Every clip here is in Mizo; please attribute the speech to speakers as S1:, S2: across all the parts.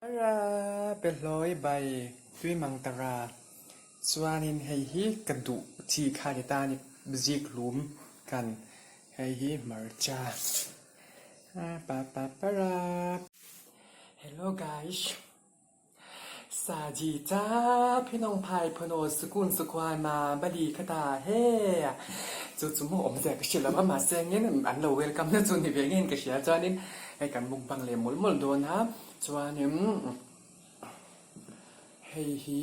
S1: Ra Behlawi bai Tuimangtara chuanin hei hi ka duh chi kha ni ta a ni zikhlum kan hei hi hmarcha pa pa pa ra. Hello guys Saji cha phinong phai phono sukun sukhuan ma bali khata he chu chu maw awmzia ka hre lo a mahse engin an lo welcome na chu ni ve ngeiin ka hria chuanin hei kan mukbang leh mawlh mawlh dawn a. Chuanin hei hi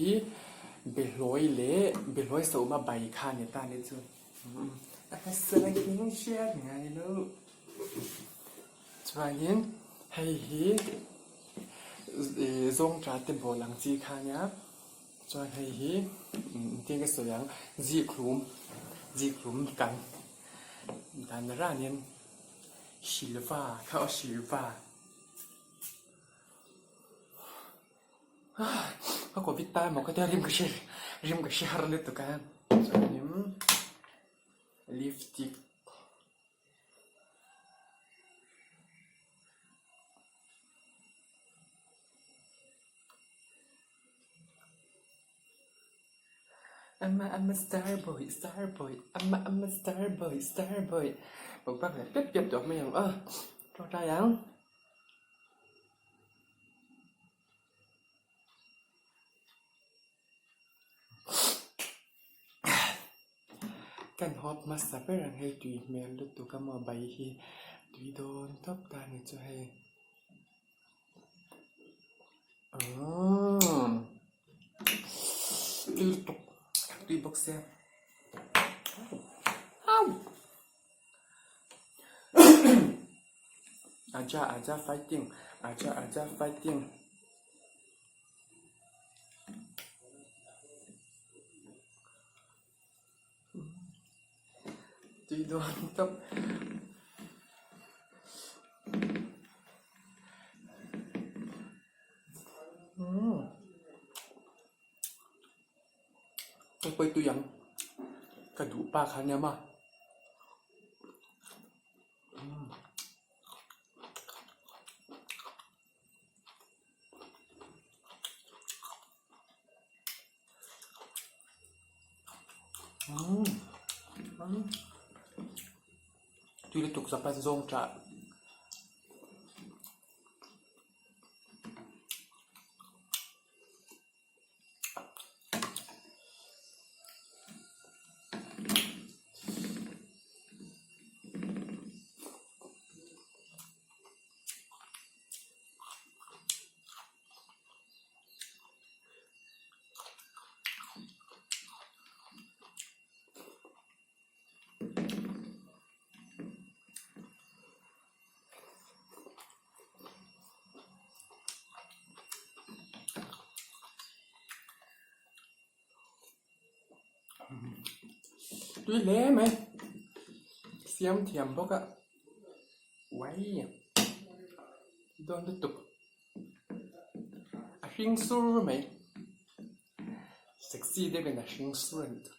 S1: behlawi leh behlawi sawma bai kha a ni ta a ni chu. A hmasa hing hriat ngai lo. Chuanin hei hi ih zawngṭah te bawl ang chi kha a nia. Chuan hei hi engtin ka sawi ang zikhlum zikhlum kan dan ranin silva kha aw silva. Ka covid ta emaw ka tia rim ka hre rim ka hre har lutuk a chuanin lipstick I'm a I'm a star boy star boy I'm a I'm a star boy star boy mukbang leh piap piap tawh mai ang aw tawngtai ang. Kan hawp hmasa ber ang hei tui hmel lutuk a maw bai hi tui dawn tawp ta a ni chu hei. Umm tui lutuk tui bawk sia. Aja aja fighting aja aja fighting. Tui dawn tawp. Umm. Hei pawh hi tui ang ka duh pa kha nia maw. Tui lutuk zapa zawng tah. Tui hle mai siam thiam bawk a uai dawn lutuk a hring sur mai sexy deuh in a hring sur a nih chu.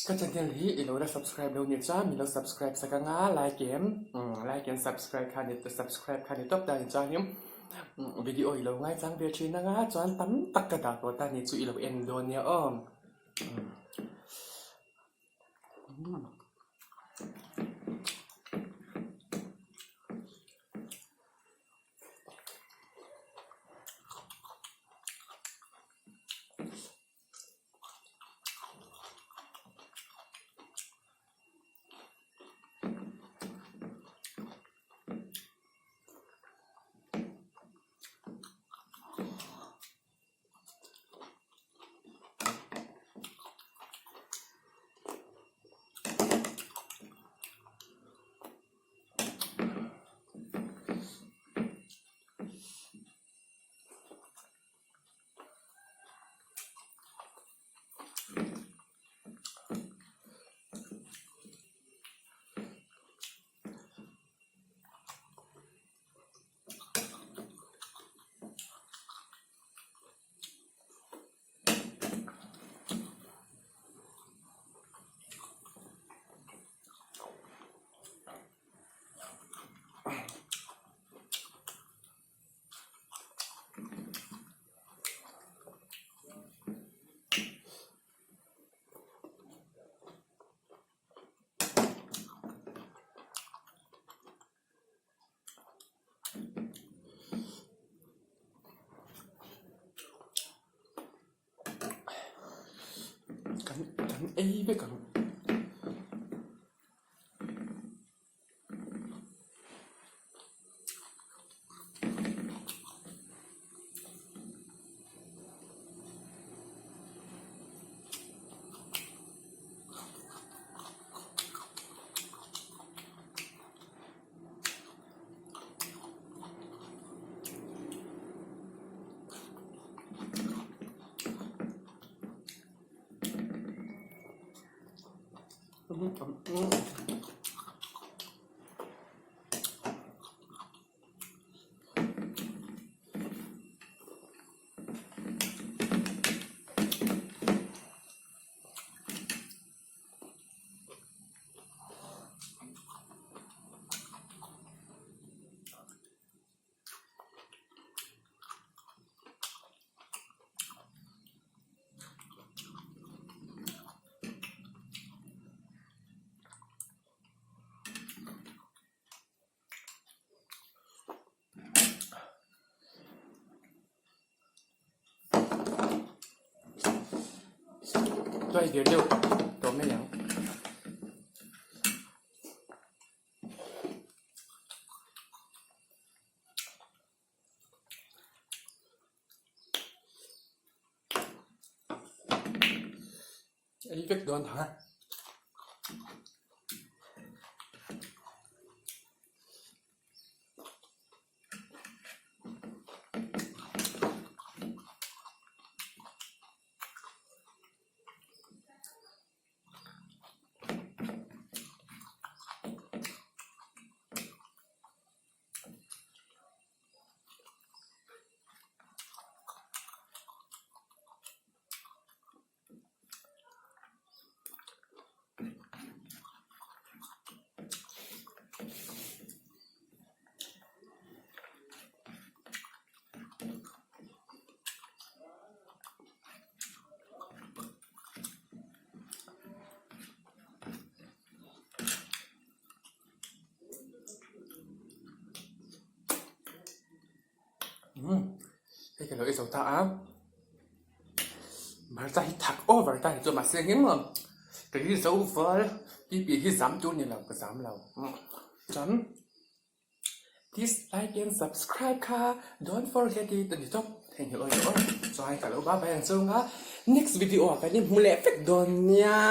S1: Ka channel hi i lo la subscribe lo nia chuan min lo subscribe sak anga like em like and subscribe kha ni subscribe kha ni tawp ta ni chuanin video i lo ngaichang ve thin anga chuan tam tak ka dah tawh ta ni chu i lo en dawn nia aw. Kan kan ei vek ang. Tuai vir deuh tawh mai ang. Ei vek dawn ha. Hei ka lo ei zo ta a hmarcha hi thak over ta ni chu mahse eng emaw ka hi zo val pipi hi zam tur ni lo ka zam lo chuan please like and subscribe kha don't forget it a ni tawp heng hi awi aw chuan ka lo bye bye ang chunga next video ah kan inhmu leh vek dawn nia.